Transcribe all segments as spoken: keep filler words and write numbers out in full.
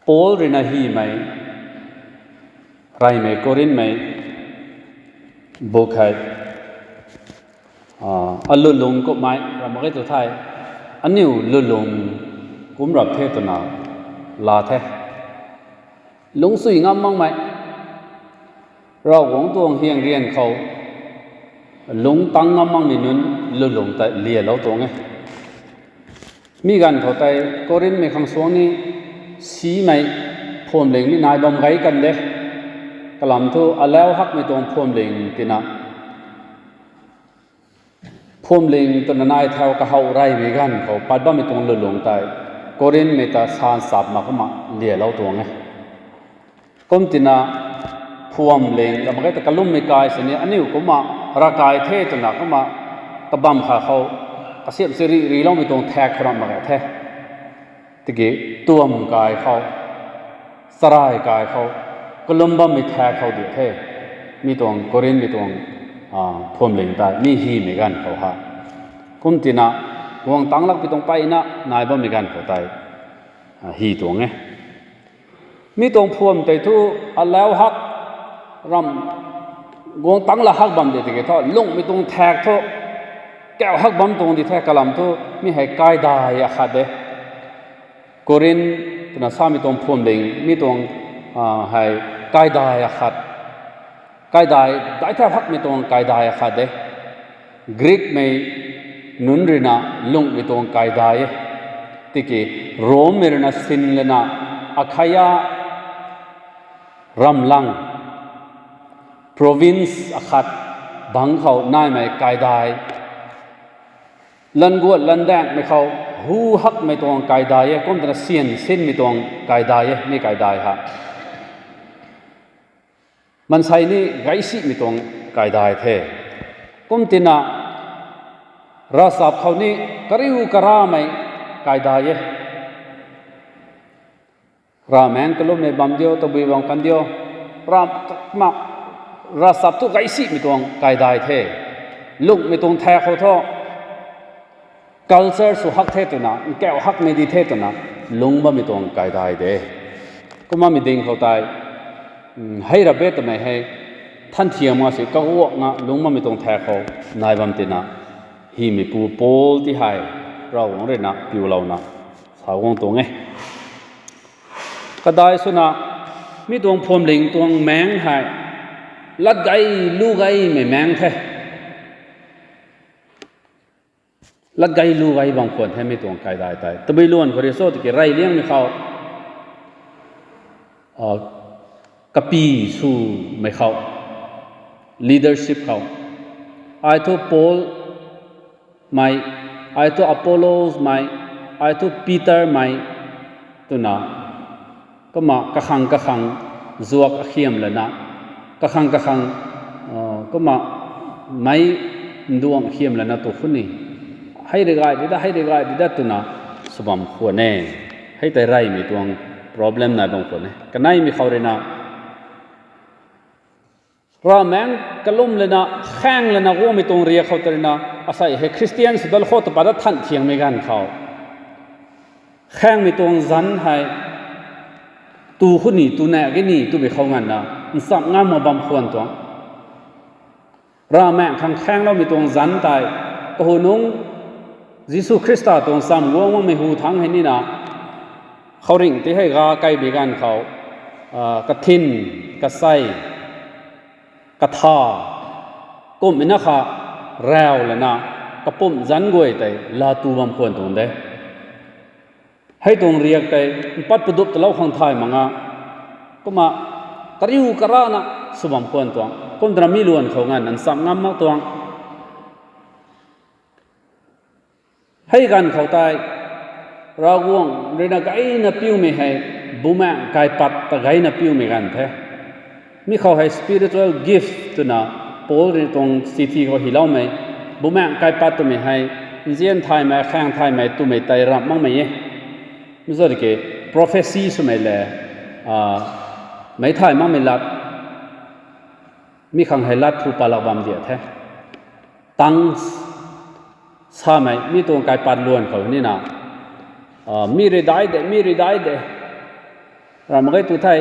Paul rui na hymei, reymei Korinthmei bu khei, alulung kummei ram mak ge tu the, aniu lulung kum rap the twna laa the. Lungcsui ngam makmei, Ravguangc tuang hyang rian khou lungc tang ngam makmei nunc lulung tei lialou tuang e. Mi ganv khou tei Korinthmei khang suang ni simei phuamling ni nai bam gei kan de. Kalam thu alau hakmei tuang phuamling tina, phuamling twna nai thau kahaw reymei ganv khou pat bammei tuang lulung tei Korinthmei ta san sap mak kumna lialou tuang e. Kum tina phuamling ram mak ge ta kalummei kai sini aniu kumna ravkai the twna kumna kabam kha khou kasiamh si ri riloumei tuang thak khou ram mak ge the. Tiki tuam kai khou, charai kai khou, kalum bammei thak khou di the. Mi tuang Korinthmei tuang phuamling tei mi hymei ganv khou ha, kum tina guang tang lakpui tuang mpeyna nai bammei ganv khou tei hy tuang e. Mi tuang phuam tei thu alau hak ram guang tang la hak bam de tiki thu lungmei tuang thak thu kau hak bam tuang di the. Kalam thu mi hei kaidai akhat de. Korinth twna samei tuang phuamling mi tuang hei kaidai akhat, kaidai dai thau hakmei tuang kaidai akhat de. Greekmei nunc rui na lungmei tuang kaidai e. Tiki Rommei rui na sin lana Akhaia ramlang, province akhat bangc khou naimei kaidai, languat landaengmei khou hu hakmei tuang kaidai e, kum twna syan sinmei tuang kaidai e, mi kaidai ha. Maansei ni gaysimei tuang kaidai the. Kum tina ravchap khou ni kariu karamei kaidai e. Ravmaengc kalummei bam diu, tabui bam kan diu, ram, ma, ravchap thu gaysimei tuang kaidai the. Lungmei tuang thak khou thu culture sw hak the twna, nkau hakmei di the twna lungc bammei tuang kaidai de. Kumna mi ding khou tei hei rabe twmei hei than thiam nga si kaguakna lungc bammei tuang thak khou nai bam tina, hymeipu Paul ti hei Ravguangc rui na piulouna sa guang tuang e. Kadai swna mi tuang phuamling tuang maengc hei lat gay lu gaymei maengc the. Lat gay lu gay bam khwan the mi tuang kaidai tei. Tabui luan khou rui cho tiki reyliangmei khou kapi swmei khou, leadership khou, ai thu Paul mei, ai thu Apollos mei, ai thu Peter mei twna, kumna kakhang kakhang zuak akhiam lana, kakhang kakhang, kumna meic nduang khiam lana tu khou ni, hei rui gay di da, hei rui gay di da twna sw bam khwan e. Hei tei reymei tuang problem nai bam khwan e. Kaneimei khou rui na, ravmaengc kalum lana khaeng lana guangmei tuang riak khou tei rui na, asei hei Christian sw dal khou twpat da than thiangmei ganv khou, khaengmei tuang zanc hei tu khou ni, tu na ge ni twmei khou nganvna nchamh ngam mak bam khwan tuang. Ravmaengc khang khaengloumei tuang zanc tei, kahunungc Jisu Khrista tuang cham guang makmei hu thangc hei nina, khouringh tei hei ga kaimei ganv khou, kathin, kasei, katha, kumhmei na kha raw lana, kapumc zanc guay tei laa tu bam khwan tuang de. Hei tuang riak tei mpat padup talou khang thay mak nga, kumna kariu karana sw bam khwan tuang. Kum twna mi luan khou nganvna nchamh ngam mak tuang. Hei ganv khou tei, Ravguangc rui na gayna piumei hei, bumaengc kaipat ta gayna piumei ganv the. Mi khou hei spiritual gift twna Paul rui tuang chithi khou hyloumei, bumaengc kaipat twmei hei, nzian thaymei, khaeng thaymei twmei tei ramh makmei e. Mi zat ki prophecy swmei le, meic thay makmei lat, mi khang hei lat phu palak bam dia the. Tongues samei, mi tuang kaipat luan khou nina, mi rui dai de, mi rui dai de, Ramh mak ge tu thei,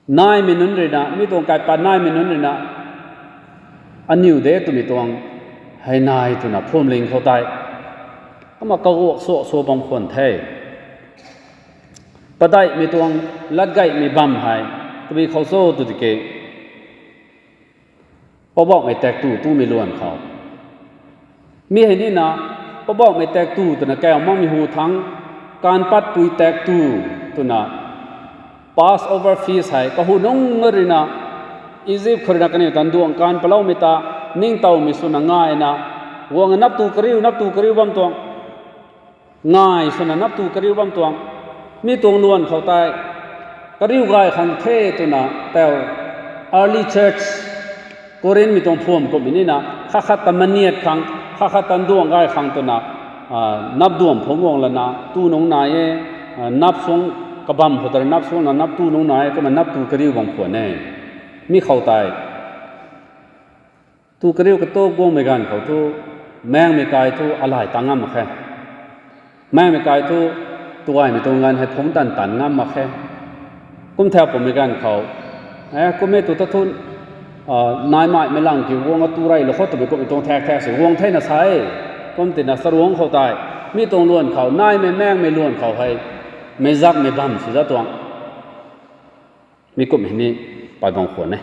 naimei nunc ruina, mi tuang kaipat naimei nunc ruina, aniw de twmei tuang hei nai twna phuamling khou tei, kumna kaguak suak sua bam khwan the. Padeihmei tuang latgaymei bam hei, twmei khou cho tw tiki, Poubauhmei taektw tumei luan khou. Mi hei nina, Poubauhmei taektw twna kau makmei hu thangc, kaanpatpui taektw twna, Passover feast hei, kahu nungc ruina, Egypt khou ruina kaniw tanduangc kaanv paloumei ta, ningtowmei swna ngaina, guang nap tu kariu, nap tu kariu bam tuang. Ngai swna nap tu kariu bam tuang. Mi tuang luan khou tei, kariu gay khang the twna tau early church, Korinthmei tuang phuam kumhmei nina, khat khat ta maniat khang, khat khat tanduangc gay khang twna, nap duam phungc guang lana, tu nungc nai e, nap suang kabam khou ta nap suangna nap tu nungc nai e, kumna nap tu kariu bam khwan e. Mi khou tei, tu kariu katup guangmei ganv khou thu, maengmei kai thu alay tang ngam mak khe. Maengmei kai thu, tugaymei tuang ganv hei phungc tan tan ngam mak khe. Kum thau pummei ganv khou, e, kum e tu ta thu, naimaimei lang kiu guang atu rey lou khou twmei kumhmei tuang thaek thaek si guang thena sa e. Kum tina saruangc khou tei, mi tuang luan khou, naimei maengmei luan khou hei, meic zakmei bam si za tuang. Mi kumh hei ni, pay bam khwan e.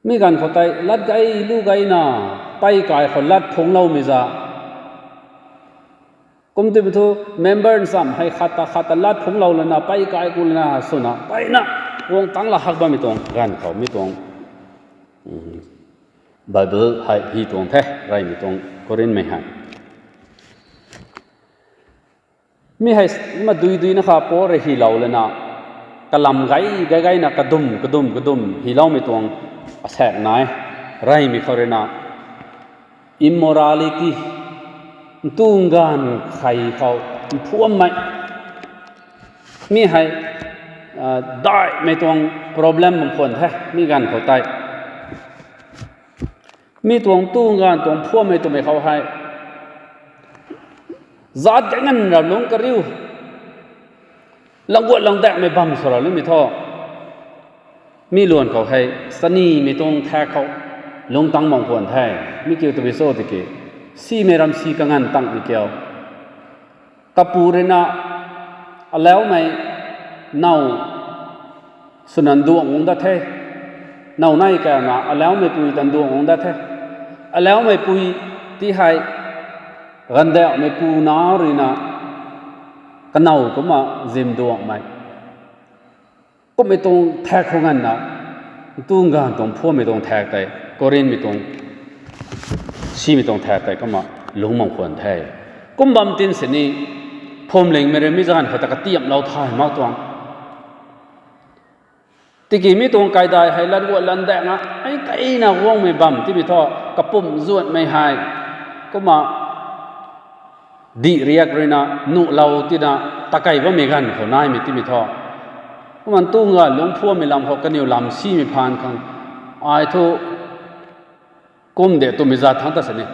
Mi ganv khou tei lat gay lu gayna, pey kai khou lat phungcloumei za. Kum twmei thu member nchamh hei khat ta khat ta lat phungclou lana, pey kai ku lana, swna, peyna, guang tang la hak bammei tuang ganv khou, mi tuang, Bible hei hi tuang the, reymei tuang Korinthmei hei. Mi hei, ma dui duina kha Paul rui hylou lana, kalam gay, gay gayna kadum, kadum, kadum, hyloumei tuang asaekc nai, reymei khou ruina, immorality, ntung ganv khei khou, mphuammei. Mi hei, daihmei tuang problem bam khwan the, mi ganv khou tei. Mi tuang ntung ganv tuang mphuammei twmei khou hei, zaat ganv ra lungc kariu, langguat langdaekmei bam sw ra lumei thu. Mi luan khou hei, chanimei tuang thaek khou, lungc tang bam khwan the, mi kiu twbi cho tiki, simei ram si kanganv tangmei kiu. Kapu ruina, alaumei, now, swna nduangc guang dat the. Now nei kauna, alaumei pui ta nduangc guang dat the. Alaumei pui ti hei, gandauhmei pu na ruina, kanow kumna zim duangmei. Kummei tuang thaek khou nganvna, ntung ganv tuang mphuammei tuang thaek tei, Korinthmei tuang, simei tuang thaek tei kumna lungc bam khwan the. Kum bam tin sini, phuamlingmei rui mi zanv khou ta katiamhlou thay mak tuang. Tiki mi tuang kaidai hei latguat landaekna, ei kaina guangmei bam timei thu, kapumc zuanhmei hei, kumna dih riak ruina nuhlou tina, takei bammei ganv khou naimei timei thu. Kumna ntung ganv lungc phuammei lam khou kaniw lam simei phaan khang, ai thu kum de twmei zat thangc ta sini.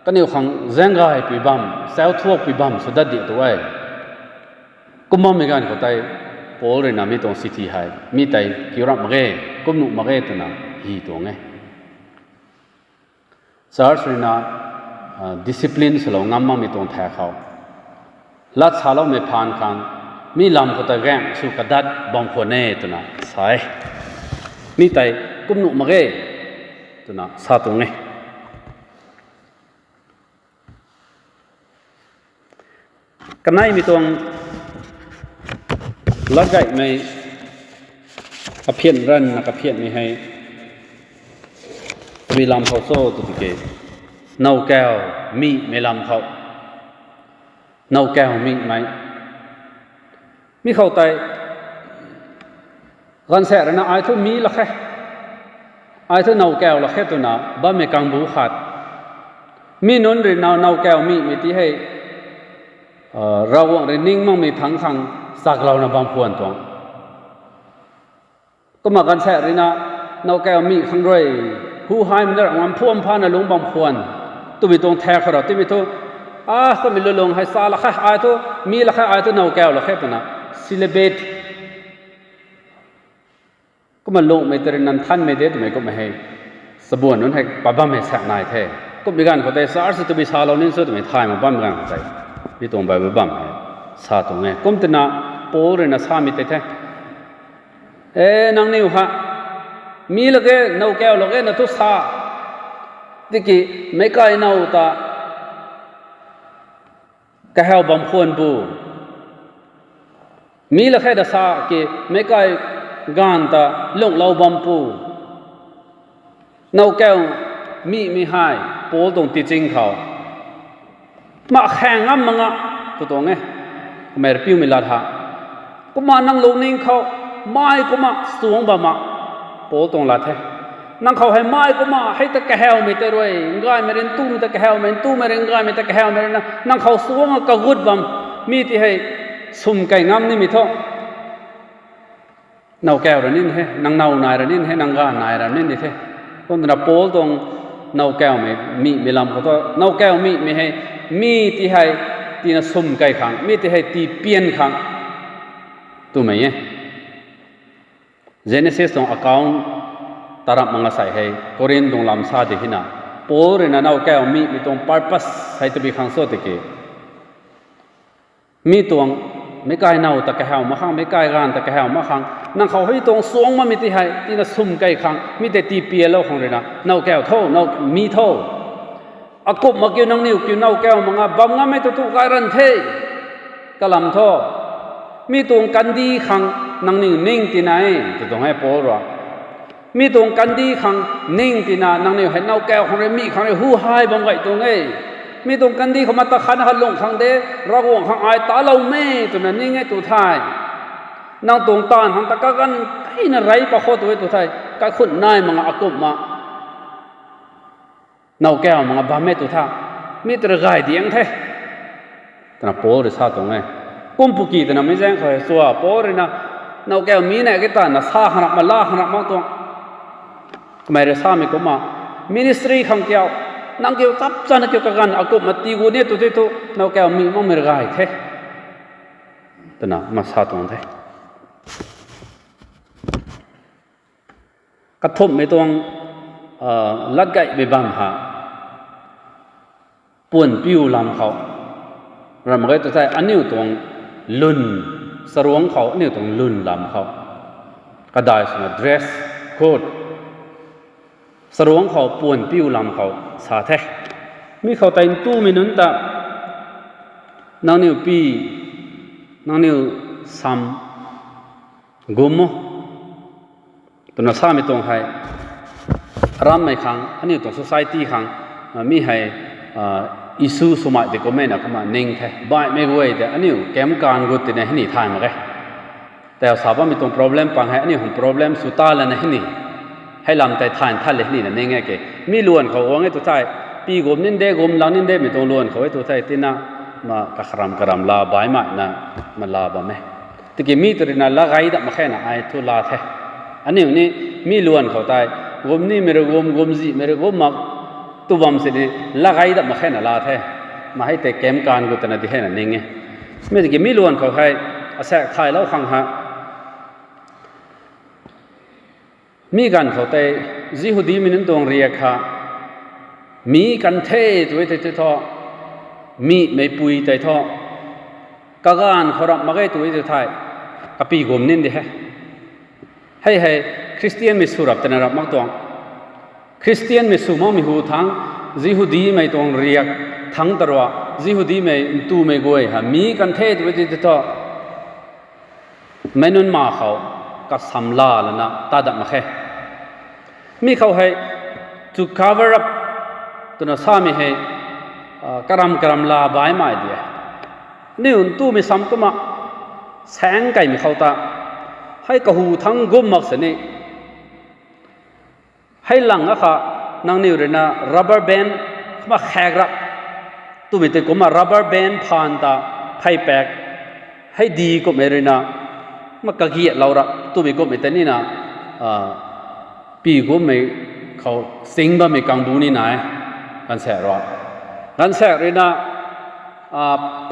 Kaniw khang zaenggaipui bam, sauthuakpui bam sw dat di tu e. Kum bammei ganv khou tei, Paul ruina mi tuang chithi hei, mi tei kiu ramh mak ge, kum nuh mak ge twna, hi tuang e. Church ruina, discipline swlou ngam makmei tuang thaek khou. Lat saloumei phaan khang, mi lam khou ta gaeng sw kadat bam khwan e twna sa e. Mi tei, kum nuh mak ge, twna sa tuang e. Kaneimei tuang latgaymei kaphian ranvna kaphianmei hei, tabui lam khou cho tw tiki, nowkaw mihmei lam khou, nowkaw mihmei, mi khou tei, gaanvsaekc ruina ai thu mi lak khe, ai thu nowkaw lak khe twna bammei kangbu khat. Mi nunc ruina nowkaw mihmei ti hei, Ravguangc rui ning makmei thangc khang chaklouna bam khwan tuang. Kumna gaanvsaekc ruina nowkaw mih khang rui, hu haimei na Ravguangc mphuam phana lungc bam khwan, twmei tuang thaek khou ra timei thu, A, kummei lulung hei sa la khe, ai thu, mi la khe, ai thu now kau la khe twna, celibate. Kumna lungmei tei rui nanthanmei de twmei kummei hei, chabuan nunc hei pa bam hei saek nai the. Kummei ganv khou tei church tabui salou ning cho twmei thay mak bam ganv khou tei, mi tuang Bible bam hei sa tuang e. Kum twna Paul rui na samei tei the. E, nangniw ha, mi lak ge, now kau lak ge na thu sa. Tiki, meic kai now ta kahaw bam khwan pu. Mi lak khe da sa ki, meic kai ganv ta lunghlou bam pu. Now kau mimei hei, Paul tuang teaching khou. Ma khaeng ngam mak nga, tw tuang e. Kamei rui piumei lat ha. Kumna nang lungning khou, mei kumna suang bam ma, Paul tuang lat the. Nang khou hei mei kumna hei ta kahawmei tei rui, ngaymei rui ntumei ta kahawmei, ntumei rui ngaymei ta kahawmei rui na, nang khou suang a kagut bam, mi ti hei, sum kai ngam nimei thu. Now kau ra nin he, nang now nai ra nin he, nang ganv nai ra nin di the. Kum twna Paul tuang now kaumei, mimei lam khou thu, now kau mimei hei, mi ti hei, tina sum kai khang, mi ti hei tii pian khang, twmei e. Genesis tuang account tarap mak nga sei hei, Corinth tuang lam sa di hina. Paul rui na now kau mimei tuang purpose hei tabui khang cho tiki. Mi tuang, meic kai now ta kahaw mak khang, meic kai ganv ta kahaw mak khang, nang khou hei tuang suang makmei ti hei, tina sum kai khang, mi tei tii pialou khang rui na, now kau tho, now mi tho. Akumh mak kiu nangniw kiu now kau mak nga bam ngammei tu tu kai ran the. Kalam thu, mi tuang kandih khang nangniw ning tina e, tw tuang e Paul rui. Mi tuang kandih khang ning tina nangniw hei now kau khang rui mi khang rui hu hei bam gay tuang e. Mi tuang kandih khou mata khat na khat lung khang de, Ravguangc khang ai taloumei twna ning e tu thei. Nang tuang taanv khang ta kaganv kaina rey pa khou tu e tu thei, kaikhun nai mak nga akumh ma. Now kau mak nga bam e tu tha. Mi tei rui gay diang the. Twna Paul rui sa tuang e. Kum puki twna mi zaeng khou hei sua Paul rui na, now kau mi na ki ta na sa khang rap ma la khang rap mak tuang. Kamei rui samei kumna, ministry khang kiu, nang kiu chap chana kiu kaganv akumh ma tii gu ni tu tei thu, now kau mi makmei rui gay the. Twna ma sa tuang the. Kathumhmei tuang, latgaymei bam ha. Puan piu lam khou. Ram mak ge tu thei aniu tuang lwn, charuangc khou, aniu tuang lwn lam khou. Kadai swna dress code. Charuangc khou puan piu lam khou sa the. Mi khou tei ntumei nunc ta, nangniw pi, nangniw sam, gum o. Twna samei tuang hei, arammei khang, aniu tuang society khang, mi hei, issue swmei tei kummei na kumna ning the. Baihmei guay tei aniu kemkan gut tina hei ni thay mak ge. Tei sa bammei tuang problem pang hei aniu hang problem sw ta lana hei ni. Hei lam tei thay nthan le hei ni na ning e ke. Mi luan khou guang e tu thei, pi gum nin de, gum lang nin de, mi tuang luan khou e tu thei, tina, ma kakharam karam la baihmei na, ma la bam e. Tiki mi tw rui na la gay dap mak khe na ai thu la the. Aniu ni mi luan khou tei, gum nimei rui gum, gum zihmei rui gum mak tu bam sini la gay dap mak khe na la the. Ma hei tei kemkan gut twna di hei na ning e. Mi tiki mi luan khou hei, asaekc thaylou khang ha. Mi ganv khou tei, Jihudimei nunc tuang riak kha, mi kan the tu e tei thu, mihmeipui tei thu, kaganv khou rap mak ge tu e tei thei, kapi gum nin di he. Hei hei, Khristianmei sw rap twna rap mak tuang. Khristianmei sw makmei hu thangc, Jihudimei tuang riak thangc tarua, Jihudimei ntumei guay ha, mi kan the tu e tei thu, meic nunc ma khou, kasam la lana ta dap mak khe. Mi khou hei, to cover up, twna samei hei, karam karam la baihmei di e. Niw ntumei sam kumna, saeng kaimei khou ta, hei kahu thangc gum mak sini, hei lang akha, nangniw rui na rubber band, kumna khaek rap, twmei tei kumna rubber band phaan ta, pheypak, hei di kummei rui na, kumna kagiatlou rap, twmei kummei tei nina, pi gummei khou sing bammei kangbu ni nai, ganvsaekc rui. Ganvsaekc rui na,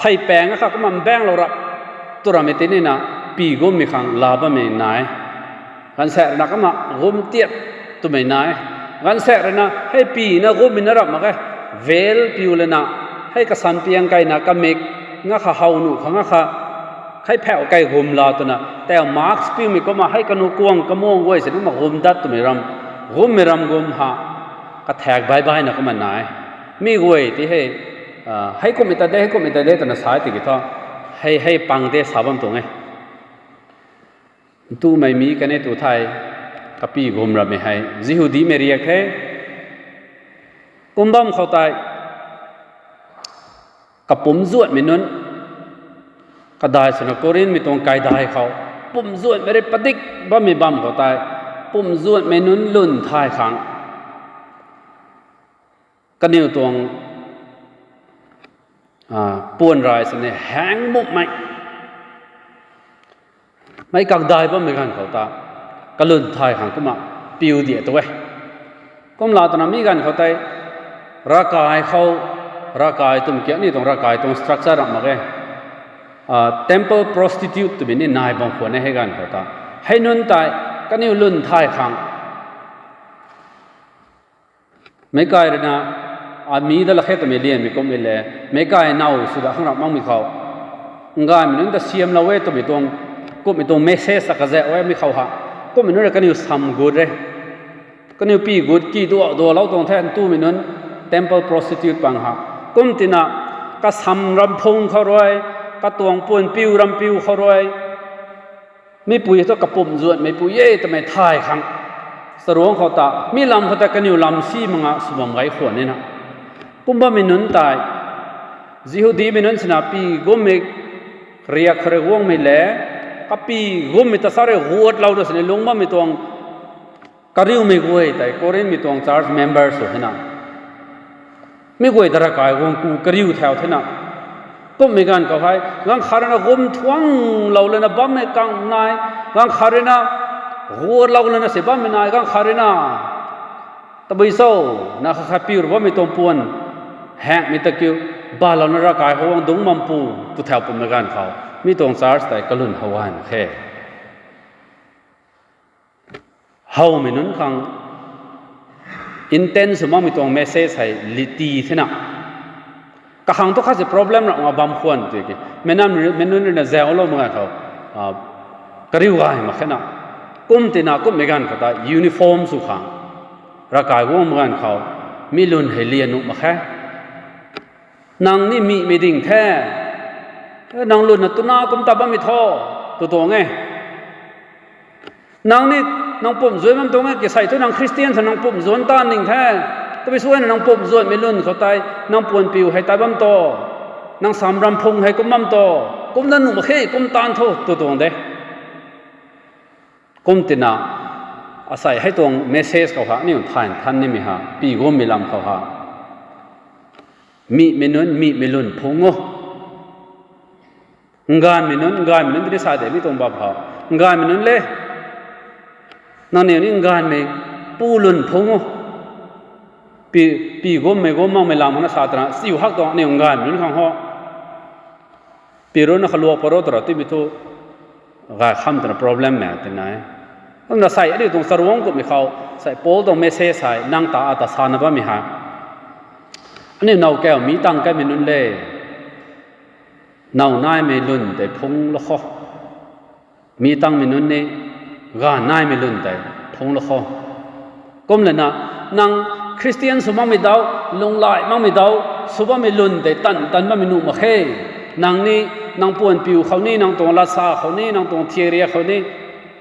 phey paeng akha kumna mbaenglou rap tw rammei tinina, pi gummei khang laa bammei nai. Gaanvsaekc rui na kumna gum tiat twmei nai. Gaanvsaekc rui na hei pi na gummei na rap mak ge. Veil piu lana, hei kasan piang kaina kamik nga kha how nuh khang nga kha, hei phauh kai gum la twna tau mask piumei kumna hei kanu kuang kamuang guay sini kumna gum dat twmei ram, gummei ram gum ha, kathaek baibaina kumna nai. Mi guay ti hei, hei kummei ta de, hei kummei ta de twna sa tiki thu, hei hei pang de sa bam tuang e. Ntumei mi kane tu thei, kapi gum rammei hei Jihudimei riak the. Kum bam khou tei, kapumc zuanhmei nunc, kadai swna Korinthmei tuang kaidai khou, pumc zuanhmei rui padik bammei bam khou tei, pumc zuanhmei nunc lwn thay khang kaniw tuang puan rai sini haeng mukmei meic kakdai bammei ganv khou ta, kalwn thay khang kumna piu diak tu e. Kumla twna mi ganv khou tei, ravkai khou, ravkai twmei ki aniu tuang ravkai tuang structure ramh mak e. Temple prostitute twmei ni nai bam khwan e hei ganv khou ta. Hei nunc tei, kaniw lwn thay khang meic kai rui na, ami da la khe twmei lianmei kummei le, meic kai now sw da khang rap makmei khou, ngaymei nunc ta siamlou e twmei tuang, kummei tuang message ta kazaek e mi khou ha. Kummei nunc rui kaniw sam gut re. Kaniw pi gut ki duak duaklou tuang the ntumei nunc, temple prostitute pang ha. Kum tina, kasam ramphung khou rui, katuang puan piu rampiu khou rui, mipui thu kapumc zuanhmei pui e twmei thay khang, charuangc khou ta, mi lam khou ta kaniw lam si mak nga sw bam gay khwan nina. Kum bammei nunc tei, Jihudimei nunc sina pi gummei riak khou rui guangmei le, kapi gummei ta sa rui guatlou da sini lungc bammei tuang kariumei guay tei Korinthmei tuang church member sw thena. Mi guay ta ravkai guang ku kariu thau thena. Kummei ganv khou hei, ganv khat rui na gum thuanglou lana bammei kang nai, ganv khat rui na guatlou lana si bammei nai, ganv khat rui na tabui cho, na kha khat piu rui bammei tuang puan haengmei ta kiu, balouna ravkai khou guang dungc bam pu, tu thau pummei ganv khou, mi tuang church tei kalwn how gay mak khe. Howmei nunc khang intense sw makmei tuang message hei liti thena. Kakhang thu khat si problem rap nga bam khwan tiki, meic nunc rui na zauclou mak ganv khou, kariu gay mak khe na. Kum tina kummei ganv khou ta uniform sw khang, ravkai guang mak ganv khou, mi lwn hei lian nuh mak khe. Nang ni mihmei ding the, nang lwn na twna kum ta bammei tho, tu tuang e. Nang ni, nang pumc zuanc bam tuang e, kisei thu nang Christian tha nang pumc zuanc taanv ning the. Tabui sw na nang pumc zuanhmei lwn khou tei, nang puan piu hei tat bam to, nang sam ramphung hei kum bam to, kumna nuh mak khe, kum taanv tho, tu tuang de. Kum tina, asei hei tuang message khou ha, aniu thay nthan nimei ha, pi gummei lam khou ha. Mihmei nunc, mihmei lwn phung o. Ngaymei nunc, ngaymei nunc tini sa de mi tuang bam khou. Ngaymei nunc le. Nangniw ni ngaymei pu lwn phung o. Pi, pi gummei gum makmei lam khou na sa twna, siu hak tuang aniu ngaymei nunc khang ho. Pi rui na khaluak paro twra timei thu, gay kham twna problem mak tina e. Kumna sei aniu tuang charuangc kummei khou, sei Paul tuang message hei, nang ta ata sana bammei hei. Aniu now kau mi tang kaimei nunc le. Now naimei lwn tei phunglou kho. Mi tangmei nunc ni, ganv naimei lwn tei phunglou kho. Kum lana, nang Christian sw makmei dau, lunghlaic makmei dau, sw bammei lwn tei tan tan bammei nuh mak khe. Nang ni, nang puan piu khou ni, nang tuang latsa khou ni, nang tuang thiakriak khou ni,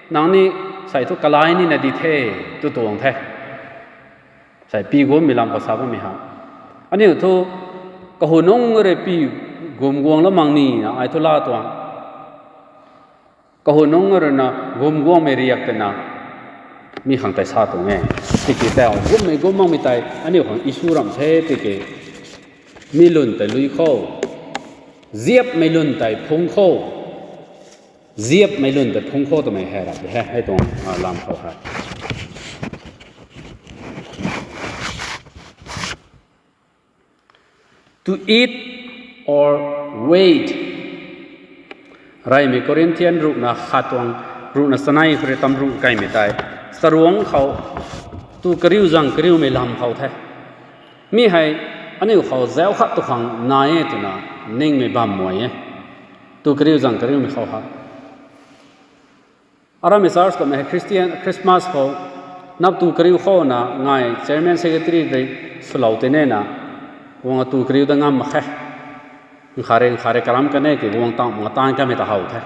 nang ni, sei thu kalai nina di the, tu tuang the. Sei pi gummei lam khou sa bammei ha. Aniu thu, kahunungc rui pi gum guanglou mak nina, ai thu la tuang. Kahunungc rui na gum guangmei riak twna, mi khang tei sa tuang e. Tiki tau, gummei gum makmei tei, aniu khang issue ramh the tiki. Mi lwn tei lui kho. Ziapmei lwn tei phung kho. Ziapmei lwn tei phung kho twmei hei rap de he, hei tuang, lam khou hei. To eat or wait. Reymei Corinthian ruhna khat tuang, ruhna chanei khou rui tam ruh kaimei tei, charuangc khou tu kariu zang kariumei lam khou the. Mi hei aniu khou zauc khat tu khang nai e twna ningmei bam mei e. Tu kariu zang kariumei khou ha Aramei church kummei hei Christian Christmas khou nap tu kariu khou na ngai chairman secretary rui swlou tinena guang atu kariu da ngam mak khe. Nkhare nkhare karam kan e ki guang tang nga taanv kamei ta how the.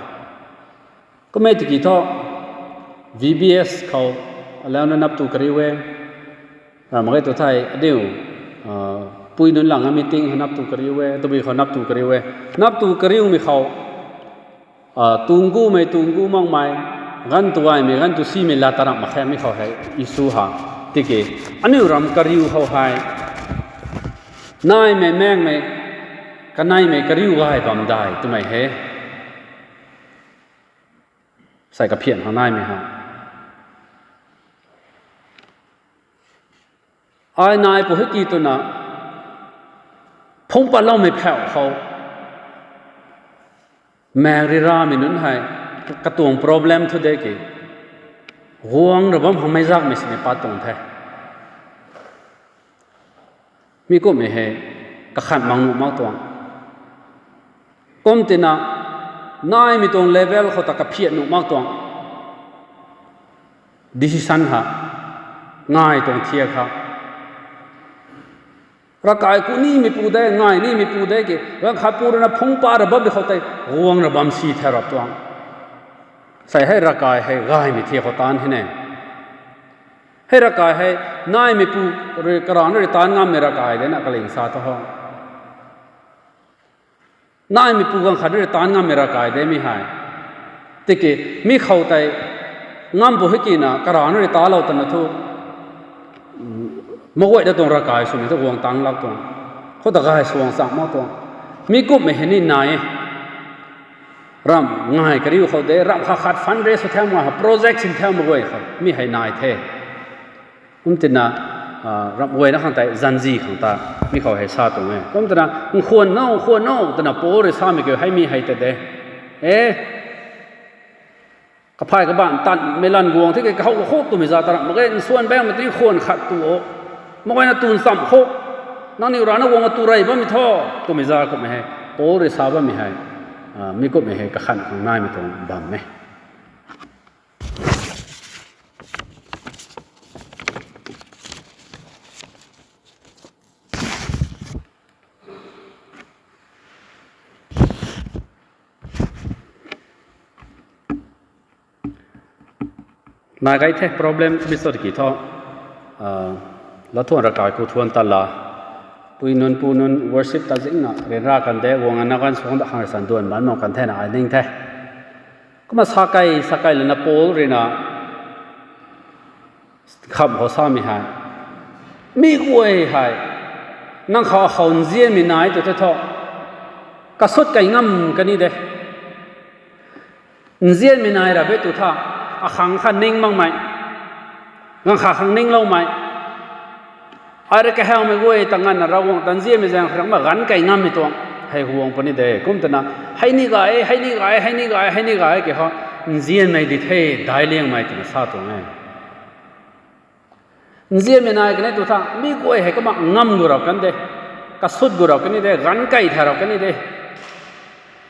Kummei tiki thu V B S khou alauna nap tu kariu e. Ram mak ge tu thei aniu pui nunc lang meeting khou nap tu kariu e, tabui khou nap tu kariu e. Nap tu kariumei khou tungkumei tungku makmei, ganv tu gaymei ganv tu simei lat ta ramh mak khe mi khou hei issue ha. Tiki aniu ram kariu khou hei naimei mengmei kaneimei kariu gay bam dai twmei he. Sei kaphian khang naimei ha. Ai nai pu hei ki twna phungc patloumei phauh khou maek ri ramei nunc hei katuang problem thu de ki guang ra bam khang meic zakmei sini pat tuang the. Mi kumhmei hei kakhan mang nuh mak tuang. Kum tina naimei tuang level khou ta kaphian nuh mak tuang. Decision ha ngai tuang thiak ha. Ravkai ku nimei pu de, ngai nimei pu de ki, ganv khat pu rui na phungc pat ra bammei khou tei guang ra bam si the rap tuang. Sei hei ravkai hei gaymei thiak khou taanv hei ne. Hei ravkai hei naimei pu rui karana rui taanv ngammei ravkai de na kaling sa thu ho. Naimei pu ganv khat rui taanv ngammei ravkai de mi hei. Tiki mi khou tei ngam pu hei ki na karana rui talou twna thu maguay da tuang ravkai swmei thu guang tang lak tuang. Khou ta gay suang chang mak tuang. Mi kumhmei hei ni nai e. Ramh ngai kariu khou de, ramh khat khat fund raise sw thau mak ha, project sin thau mak guay khou mi hei nai the. Kum tina ramh guayna khang tei zanzi khang ta mi khou hei sa tuang e. Kum tina nkhwan no, nkhwan no twna Paul rui samei kiu hei mi hei ta de. E, kaphay kabaanc tanmei lan guang the ki kahow khou twmei za ta ramh mak ge, nsuan baengmei tei khwan khat tu o. Mak guayna tun cham khou nangniw rana guang atu rey bammei thu twmei za kumhmei hei Paul rui sa bammei hei, mi kumhmei hei kakhan khang naimei tuang bam e. Nai kai the problem mi sot ki thu, lathuan ravkai khou thuan ta la, pui nunc pu nunc worship ta zingna ryanra kan de, guang ana kan suang da khang san duan ban mak kan thena ai ning the. Kumna sa kai sa kai lana Paul rui na khamh khou samei hei, mi guay hei nang khou akhou nzianmei nai tu the thu, kasut kai ngam kani de. Nzianmei nai ra be tu tha, akhang kha ning makmei, ganv khat khang ningloumei, ai rui kahawmei guay ta nganvna Ravguangc ta nzianmei zaeng khou rui ma ganv kai ngammei tuang hei guang puni de. Kum twna hei ni gay, hei ni gay, hei ni gay, hei ni gay ki ho, nzianmei di the, daic liangmei twna sa tuang e. Nzianmei nai kani tu tha, mi guay hei kumna ngam gu rap kan de, kasut gu rap kani de, ganv kai thay rap kani de.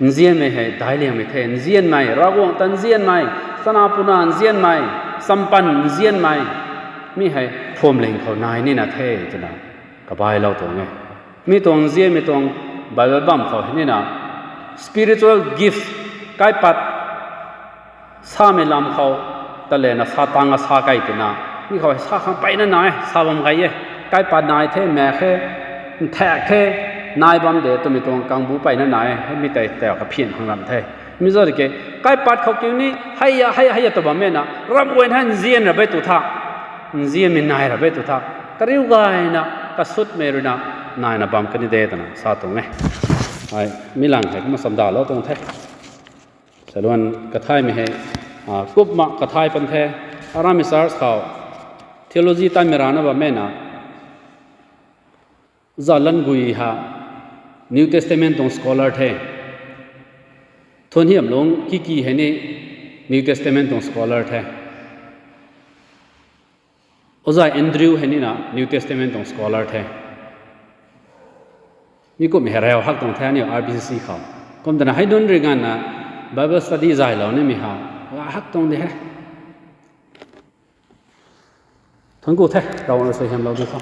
Nzianmei hei daic liangmei the, nzianmei, Ravguangc ta nzianmei, chana puna nzianmei, champan nzianmei, mi hei phuamling khou nai nina the twna kabailou tuang e. Mi tuang nzianmei tuang Bible bam khou hei nina spiritual gift kaipat samei lam khou ta lana sa tang a sa kai twna, mi khou hei sa khang peyna nai, sa bam gay e, kaipat nai the, maek khe, nthak khe, nai bam de twmei tuang kangbu peyna nai, hei mi tei tei kaphian khang ram the. Mi zat ke, kaipat khou kiu ni hei ya, hei, hei ya tu bam e na, ramh guayna hei nzian ra be tu tha, nzianmei nai ra be tu tha, kariu gayna kasutmei rui na naina bam kani de twna sa tuang e. Ai, mi lang hei kumna chamdalou tuang the. Saluan kathaymei hei kumna kathay pan the. Aramei church khou theology tanmei rana bam e na, zalan gui ha, New Testament tuang scholar the. Thuan Hiamlung Kiki hei ni New Testament tuang scholar the. Ozai Andrew hei nina New Testament tuang scholar the. Mi kumhmei hei rau hak tuang the aniu R B C C khou. Kum twna hei nunc rui ganvna Bible study zaylou nimei ha, ra hak tuang de he. Thuanc ku the, Ravguangc rui suaihiamlou di tho.